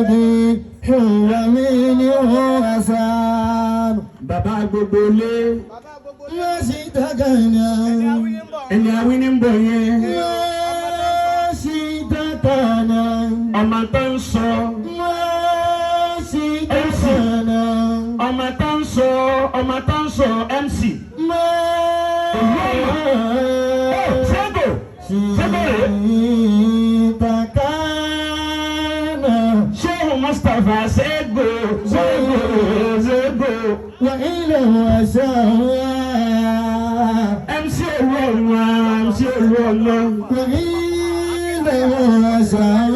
قبيح ومنه حسن. Bàbá gbogbo lé. ما شئت كان. Ẹni awí ní ń bọ̀ yẹn. ما شئت كان. Ọmọ tó ń sọ. ما شئت كان. Ọmọ tó ń sọ, ọmọ tó ń sọ MC. ما Ṣégo Ṣégo rèé. شئت كان. Ṣéhu Mustapha Ṣégo Ṣégo Ṣégo. وإلى وشاء. MC Olúọmọ, MC Olúọmọ. وإلى وشاء.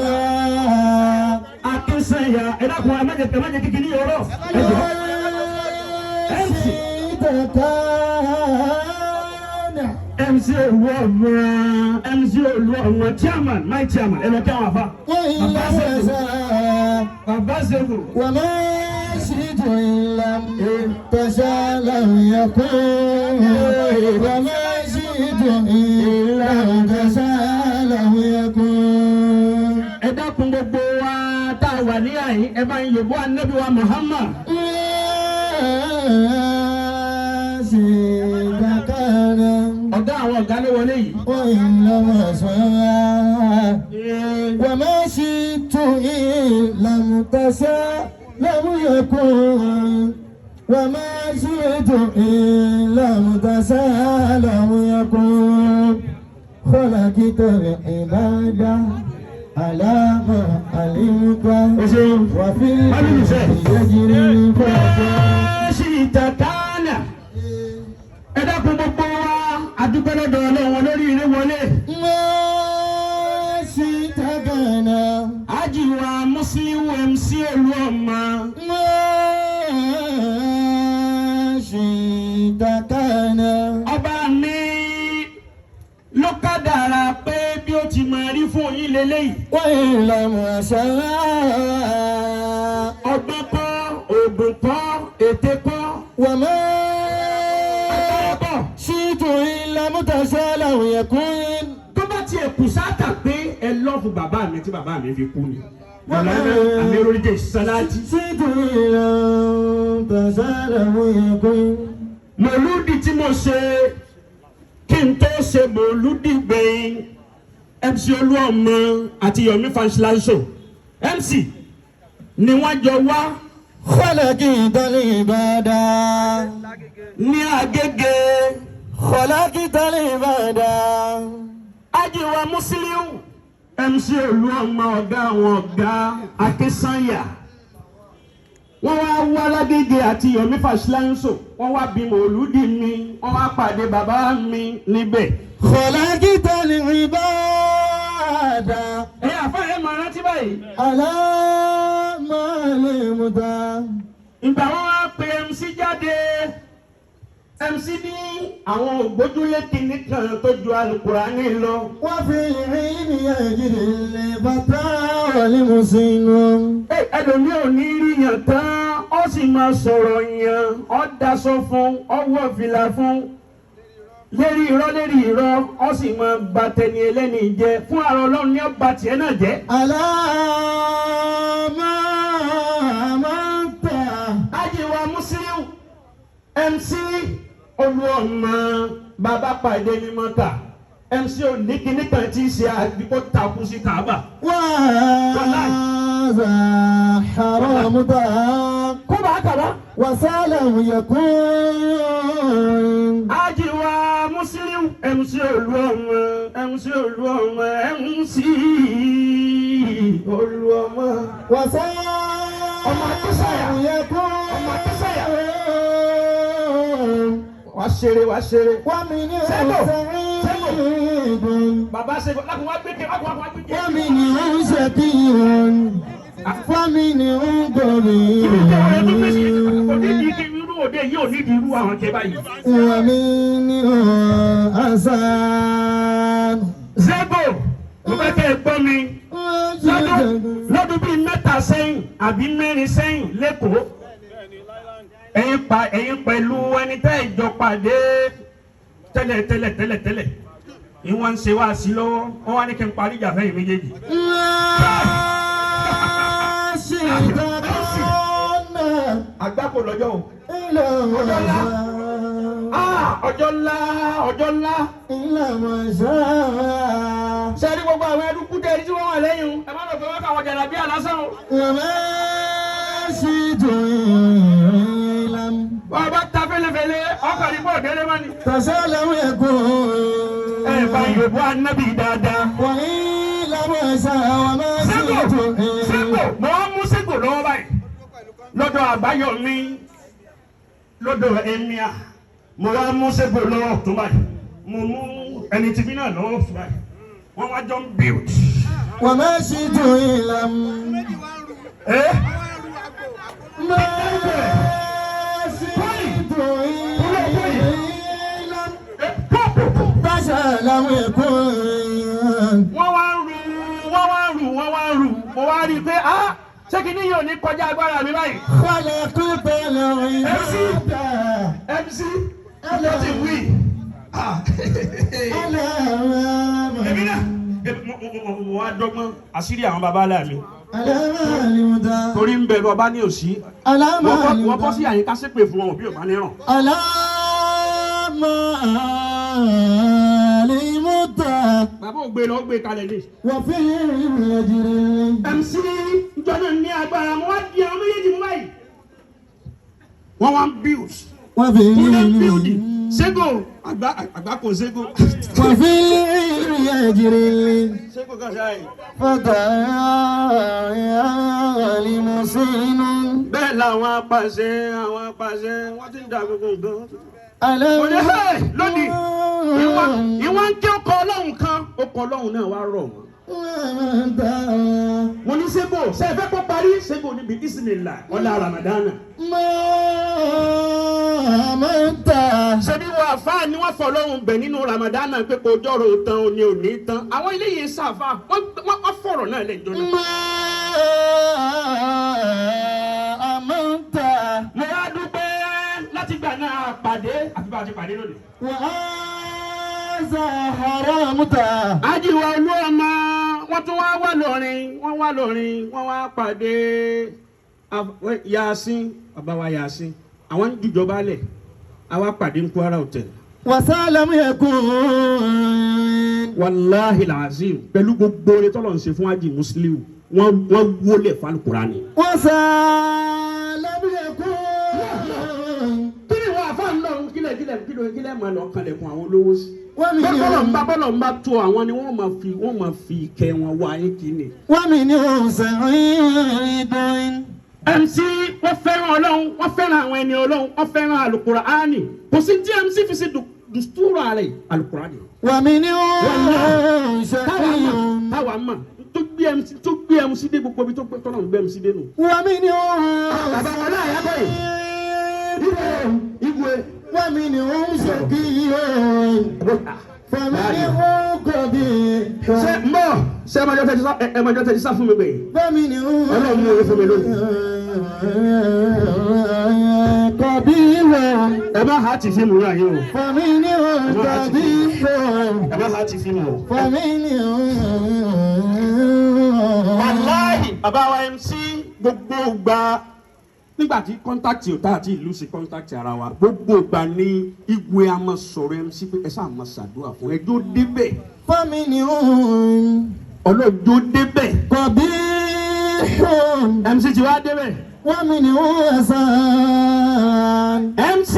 Akínsẹ̀yà, ẹ dákun, ẹ má jẹ, ẹ má jẹ kíkiri yọrọ. Ẹ jọ. شئت كان. MC Olúọmọ, MC Olúọmọ, chairman, my chairman, ẹ lọ kí àwọn afa. وإلى وشاء. Bàbá Ṣégo. وما شئت إن لم تشاء لم يكن، وما شئت إن لم تشاء لم يكن. Ẹ dákun, gbogbo wa tá a wà ní àyín, ẹ bá ń yòbó Anabi wa Muhammad. ما شئت كان. Ọ̀gá àwọn ọ̀gá ló wọlé yìí. وإن لم أشاء، وما شئت إن لم تشاء لم يكن، وما شئت إن لم تشاء لم يكن. خلقت العباد على ما علمت. O ṣeun. وفي يجري الفتى. Ṣì tàkánà. Ẹ dákun, gbogbo wa, adúpẹ́ lọ́dọ̀ Ọlọ́run lórí ilé wọlé. ما شئت كان. Ajiwa Muslim MC Olúọmọ. ما شئت كان. Ọba mi ló kádàrá pé bí ó ti máa rí fún yín lélẹ́yìí. وإن لم أشاء. Ọgbọ́n kọ́, oògùn kọ́, ète kọ́. وما Agbára kọ́. شئت إن لم تشاء لم يكن. Tó bá tiẹ̀ kù sáàtà pé ẹ love bàbá mi tí bàbá mi fi kú ni. Mọ̀lánà Amirulje Salati. شئت إن لم تشاء لم يكن. Mọ̀lúdì tí mo ṣe kí n tó ṣe mọ̀lúdì gbẹ̀yìn, MC Olúọmọ àti Yomi Fash-Lanso MC ni wọ́n jọ wá. خلقت العباد. Ní Agége. خلقت العباد. Ajiwa Musiliu MC Olúọmọ, ọ̀gá àwọn ọ̀gá Akínsànyà, wọ́n wá wá lágége àti Yomi Fash-Lanso, wọ́n wá bí mọ̀lúdì mi, wọ́n wá pàdé bàbá mi níbẹ̀. خلقت العباد. Ẹ̀yin àfa, ẹ̀ máa rántí báyìí. على ما علمت. Ìgbà wọn wá pe MC jáde, MC ní àwọn ògbójúlé kìíní kan tó ju Alukurani lọ. وفي العلم يجري الفتى والمسن. Ẹlòmíì ò ní rí yàn tán, ó sì máa sọ̀rọ̀ yàn, ó daṣọ fún, ó wọ fìlà fún lérí irọ́, lérí irọ́, ó sì máa ba tẹni ẹlẹ́ni jẹ́. Fún ara Ọlọ́run ní ọba tiẹ̀ náà jẹ́. على ما أمنت. Ajiwa Musiliu MC Olúọmọ, bàbá pàdé ní Mọ́kà, MC òní kíní kan tí í ṣe àdìpọ̀ takú sí Kaaba. وهذا حرام. Kó bá kàrá. وسلم يكون. Ajiwa Musiliu MC Olúọmọ, MC Olúọmọ, MC Olúọmọ. وسلم Ọmọ Akínsàyà. يكون. Ọmọ Akínsàyà. Wàá ṣeré, wàá ṣeré. ومنه Sẹ́gò. سعيد. Bàbá ṣe lákùn wá gbé ké, lákùn wá gbé ké. ومنه شقي ومنه Irú kí wọ́n yẹ tó fèsì kò ní قليل. ìdí kí irú òde yìí ò ní ìdí irú àwọn kẹ báyìí. ومنه حسن. Zego, mo fẹ́ kẹ́ ẹ gbọ́ mi. Lọ́dún bíi 3 sẹ́yìn àbí 4 sẹ́yìn lẹ́kọ̀ọ́, ẹ̀yin pa ẹ̀yin pẹ̀lú ẹni tẹ́ ẹ jọ pàdé tẹ́lẹ̀ tẹ́lẹ̀ tẹ́lẹ̀ tẹ́lẹ̀, ìwọ̀n ń ṣe wá sí lọ́wọ́, wọ́n wá ní kí n parí ìjà fẹ́yìn méjèèjì. ما شئت. Àgbákò lọ́jọ́ o. Ọjọ́ ńlá, ọjọ́ ńlá. Ṣé rí gbogbo àwọn ẹdúkú tẹ ẹni tí wọ́n wà lẹ́yìn o? Ẹ má lọ fẹ́ wọ́n káwọn jàlábí àlásán o. Wọ́n bá ta fẹ́lẹ́fẹ́lẹ́, ọkọ̀ ní bọ́ọ̀ délé mọ́ni. Ẹ bá Yorùbá anábì dáadáa. Ségò, Ségò, mo wá mú Ségò lọ́wọ́ báyìí. Lọ́dọ̀ àbáyọ mi, lọ́dọ̀ Emir, mo wá mú Ségò lọ́wọ́ tó báyìí. Mo mú ẹni tí mi náà lọ́wọ́ tó báyìí. Wọ́n wá jọ ń build. وما شئت إلا Ẹ́ ما شئت إلا pọ́pù. فسلم يكن Wọ́n wá ń ru, wọ́n wá ń ru, wọ́n wá ń ru. Mo wá rí i pé ah ṣé kí ni yóò ní kọjá agbára mi báyìí? خلقت العباد MC ló ti wí. على Èmi náà mo wá dọ́gbọ́n àṣírí àwọn baba ńlá mi. على ما علمت Torí ń bẹ̀rù ọba ní òsì. على ما Wọ́n bọ́ علمت sí àyíká ṣépè fún wọn òbí ò bá ní ràn. على ما علمت Bàbá ò gbé lọ, ó gbé kalẹ̀ ní. وفي يجري MC njọ́ náà ní agbára mo wá di àwọn méjèèjì mú báyìí. Wọ́n wá ń build. وفي Kúlẹ̀ ń build. Ségò àgbà kò Ségò. وفي العلم يجري Ségò kan ṣáà yìí. فتى لمسين Bẹ́ẹ̀ làwọn apàṣẹ àwọn apàṣẹ wọ́n ti ń da gbogbo nǹkan. ألم Mo ní hey lónìí ìwọ́n ń ké ọkọ̀ ọlọ́run kan ọkọ̀ ọlọ́run náà wá rọ̀ wọ́n. Mo ní Ségò ṣe é fẹ́ kó parí Ségò níbi Ismila ọlá Ramadana. Ṣebí wọ́n àfáà ni wọ́n fọlọ́run bẹ̀ nínú Ramadana pé kò jọ̀rọ̀ tán òní òní tán. Àwọn eléyìí ṣàfà wọ́n fọ̀rọ̀ náà lẹ́jọ́ náà. Mo wá dúpẹ́ láti gbà náà pàdé àfi bá a ti pàdé lónìí. Ajíwá olú ọmọ wọ́n tún wá wá lórin wọ́n wá lórin wọ́n wá pàdé Yasin bàbá wa Yasin àwọn ń jùjọba lẹ̀ àwa pàdé ní Kwara Hotel. وسلم يكون Wàláhì làzim pẹ̀lú gbogbo oore tọ́lọ̀ ń ṣe fún Ájì Musiliu wọ́n wọlé fálùkùránì. وسلم يكون Kí ni wọ́n àfa ń lọ kílẹ̀ kílẹ̀ kílẹ̀ kílẹ̀ máa lọ kanlẹ̀kùn àwọn olówó sí. ومن Bọ́lọ̀ ń bá tó àwọn ni wọ́n máa fi ìkẹ́ wọn wá yín kí ni. ومنهم سعيد MC wọ́n fẹ́ràn Ọlọ́run wọ́n fẹ́ràn àwọn ẹni Ọlọ́run wọ́n fẹ́ràn Àlùkùránì kò sí tí MC fi ṣe dùstúrà rẹ̀ Àlùkùránì. ومنهم شقي Táwa mọ̀ tó gbé MC dé gbogbo ibi tó gbé tọ́lọ̀ ń gbé MC dé nù. ومنهم Bàbá wọn náà yàtọ̀ yìí. سعيد Igwe. ومنهم شقي فمنهم قبيح Ṣé mbọ́ ṣé ẹ máa jọ tẹ́tí sá fún mi gbẹ̀yìn? ومنهم Ọlọ́run mú orí fún mi lónìí. قبيح Ẹ má ha ti fíìmù rẹ̀ yín o. فمنهم قبيح Ẹ má ha ti fíìmù o. فمنهم Wàláhì bàbá wa MC gbogbo gba nígbà tí kọ́ńtáàtì ò tá àti ìlú sí kọ́ńtáàtì ara wa gbogbo gba ní igwe a máa sọ̀rọ̀ MC pé ẹ sáà máa ṣàdúrà fún ẹjọ́ débẹ̀ فمنهم ọlọ́jọ́ débẹ̀ قبيح MC ti wá débẹ̀ ومنهم حسن MC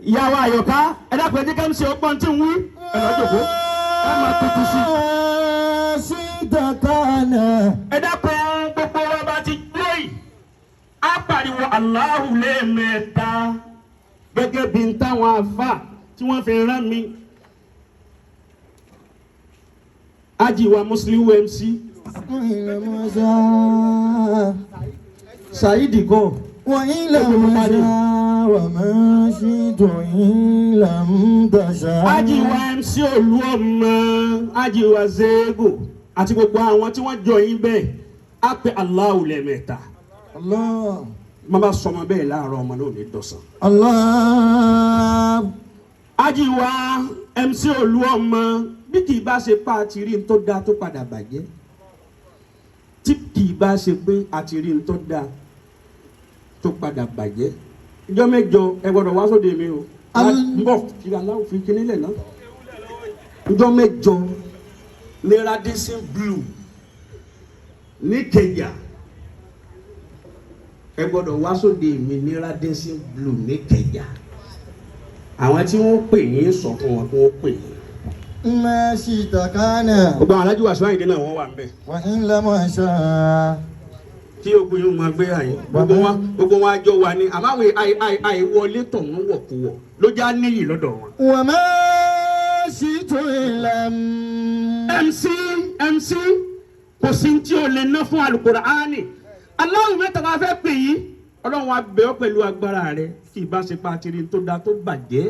ìyàwó àyọ̀ká ẹ dákun ẹ jẹ́ ká MC ọgbọ́n tí ń wí ẹ lọ́ọ́ jòkó ẹ máa tutù sí i. شئت كان Ẹ dákun gbogbo wa bá ti gbé yìí á pariwo Allahu lẹ́ẹ̀mẹ́ta gẹ́gẹ́ bí n táwọn afa tí wọ́n fi rán mi. Ajiwa Muslim MC Saidi gan. وإن لم أشاء وما شئت إن لم تشاء Ajiwa MC Olúọmọ Ajiwa Zego àti gbogbo àwọn tí wọ́n jọ yín bẹ́ẹ̀ á pe Allahu lẹ́ẹ̀mẹ́ta. الله Má bá sọmọ bẹ́ẹ̀ láàárọ̀ ọmọ náà ò ní dọ̀sán. الله Ajiwa MC Olúọmọ bí kì í bá ṣe pa àti rí n tó dáa tó padà bàjẹ́. Tí kì í bá ṣe pé a ti rí n tó dáa tó padà bàjẹ́. Ìjọ mẹ́jọ ẹ gbọ́dọ̀ wá sóde mi o. Ń bọ̀ kí aláwọ̀ fi kíní lẹ̀ náà. Ìjọ mẹ́jọ ní Radisson Blue ní Ìkẹjà. Ẹ gbọ́dọ̀ wá sóde mi ní Radisson Blue ní Ìkẹjà. Àwọn tí wọ́n pè yín sọ fún wọn kí wọ́n pè yín. ما شئت كان Gbogbo àwọn alájú wàásù àyìndé náà wọ́n wà ń bẹ̀. وإن لم أشاء Tí ogun yóò máa gbé àyìn. Gbogbo wọn àjọ wà ní àmọ́ àwọn àìwọlé tọ̀ wọ́n wọ̀kuwọ̀ ló já níyì lọ́dọ̀ wọn. وما شئت لم MC MC kò sí tí o lè ná fún Alukur'ani. Aláwọ̀ mẹ́ta la fẹ́ pè yí. Ọlọ́run wa bẹ̀ ọ́ pẹ̀lú agbára rẹ̀ kí ìbáṣepọ̀ àtìrí tó da tó bàjẹ́.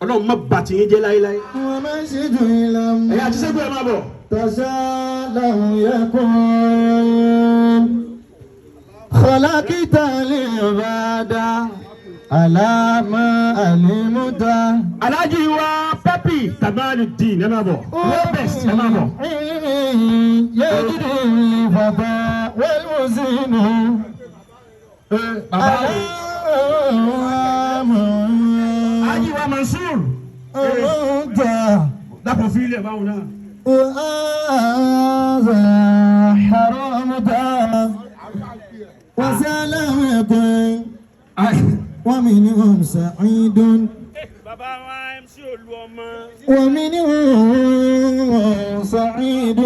Ọlọ́run má bà tìyín jẹ́ láéláé. وما شئت لم Ẹ̀yin àti sẹ́gun ẹ̀ máa bọ̀. تشاء لم يكن خلقت العباد على ما علمت Alhaji wa Papi Kamaludeen ẹ máa bọ̀. World best ẹ máa bọ̀. يجري الفتى والمزين Bàbá o. Alhaji wa Mansour. Dàpọ̀ fi ilẹ̀ báwo náà. وهذا حرام وسلامة ومنهم سعيد Bàbá wa MC Olúọmọ. ومنهم سعيد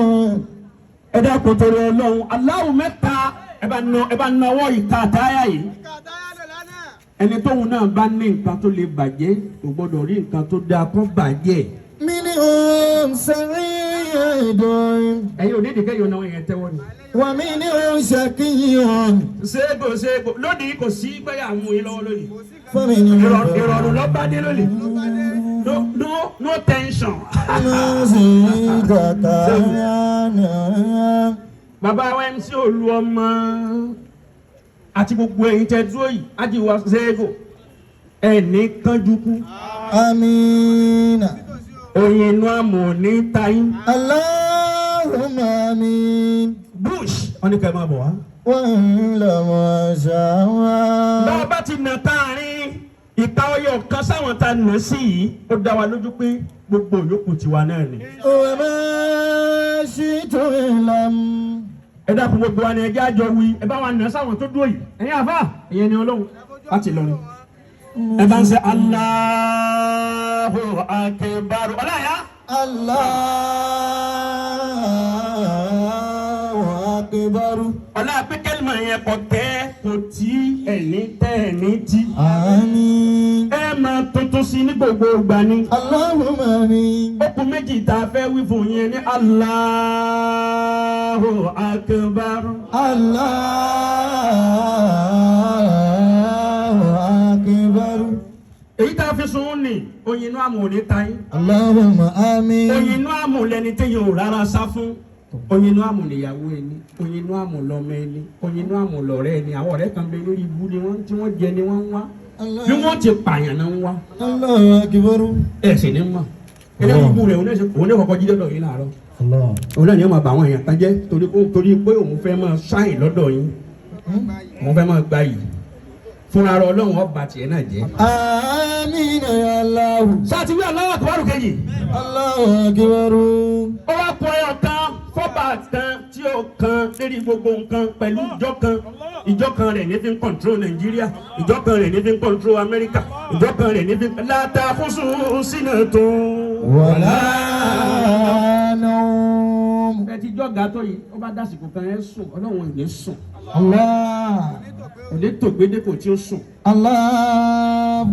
Ẹ dákun torí Ọlọ́run, Aláwo mẹ́ta ẹ bá nawọ́ ìta àtáyà yìí. Ẹni tóun náà bá ní nǹkan tó lè bàjẹ́, kò gbọ́dọ̀ rí nǹkan tó dáa kó bàjẹ́. منهم سعيد Ẹ̀yin ò ní ìdíkẹ́ yóò náwó yẹn tẹ́wọ́ ni. ومنهم شقي Ṣéègò ṣéègò lónìí kò sí pé àwọn yín lọ́wọ́ lónìí. فمنهم Ìrọ̀rùn ló bá dé lónìí. No no no tension. ما زيد كان Bàbá wa MC Olúọmọ àti gbogbo ẹ̀yin tẹ́ dúró yìí, ájì wa ṣéègò. Ẹni kánjú kú. آمين Oyin inú àmọ̀ ní tayín. اللهم آمين Bush wọ́n ní ká ẹ máa bọ̀ wá. وإن لم أشاء Bá a bá ti nà táàrin ìta ọyọ kan sáwọn tá a nà sí yìí, ó dá wa lójú pé gbogbo yòókù tiwa náà ni. وما شئت لم Ẹ dákun gbogbo wa ni ẹ jẹ́ àjọ wí, ẹ bá wa nà sáwọn tó dúró yìí. Ẹ̀yin àfà, ìyẹn ni Ọlọ́run láti lọ ni. Ẹ bá ń ṣe Allahu Akbar. Ọláyà. الله أكبر Ọlá pé kẹ́lìmọ̀ yẹn kò tẹ́ kò tí ẹ̀ní tẹ́ ẹ̀ní tí. آمين Ẹ máa tuntun sí ní gbogbo ìgbà ni. اللهم آمين Okùn méjì tá a fẹ́ wí fún yẹn ní Allahu Akbar. الله أكبر Èyí tá a fi sun ní oyin inú àmù ò ní ta yín. اللهم آمين Oyin inú àmù lẹni téyàn ò rárá sá fún. Oyin inú àmù nìyàwó ẹni, oyin inú àmù lọmọ ẹni, oyin inú àmù lọ̀rẹ́ ẹni. Àwọn ọ̀rẹ́ kan bẹ lórí ibú ni wọ́n tí wọ́n jẹ ni wọ́n ń wá. Bí wọ́n ti pààyàn náà ń wá. الله أكبر Ẹ sì ní mọ̀. Eléyìí ibú rẹ̀ òun ní kọ́kọ́ jí lọ́dọ̀ yín láàárọ̀. الله Òun náà ni wọ́n máa bá àwọn èèyàn kan jẹ́ torí pé òun fẹ́ máa ṣáìn lọ́dọ̀ yín. Òun fẹ́ máa gba yìí. Fúnra rẹ̀ Ọlọ́run ọba tiẹ̀ náà jẹ́. آمين يا الله Sátìwí Allahu Akbar kejì. الله أكبر Ó wá kọ ẹyọ kan fọ́bà kan tí ó kan lérí gbogbo nǹkan pẹ̀lú ìjọ kan. Ìjọ kan rẹ̀ ní fi ń kọ̀ntró Nàìjíríà. Ìjọ kan rẹ̀ ní fi ń kọ̀ntró Amẹ́ríkà. Ìjọ kan rẹ̀ ní fi ń látàkóso sínú tó. ولا نوم Ẹ ti jọ́gà tó yìí, ó bá dásìkò kan ẹ sùn, Ọlọ́run ò ní sùn. الله Kò ní tògbédépò tí ó sùn. الله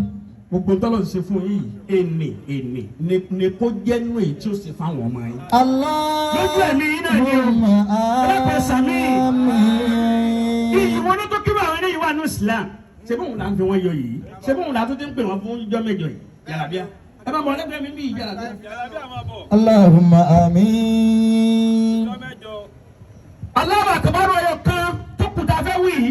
Gbogbo tọ́lọ̀ ń ṣe fún yín yìí, ènì ènì ni kó jẹ́ nú èyí tí ó ṣe fáwọn ọmọ yín. الله Lójú ẹ̀mí yín náà ni o. Ẹlẹ́pẹ̀ sàmì. آمين Iyì wọn ló tó kí àwọn eléyìí wà ní Islam. Ṣé bóun là ń fi wọ́n yọ yìí? Ṣé bóun là tó ti ń pè wọ́n fún ijọ́ mẹ́jọ yìí? Jàlábíà. Ẹ bá bọ̀ ọlẹ́gbẹ̀ẹ́ mi bí jàlábíà. اللهم آمين Allahu akbar ọyọ kan tó kù tá a fẹ́ wí yìí.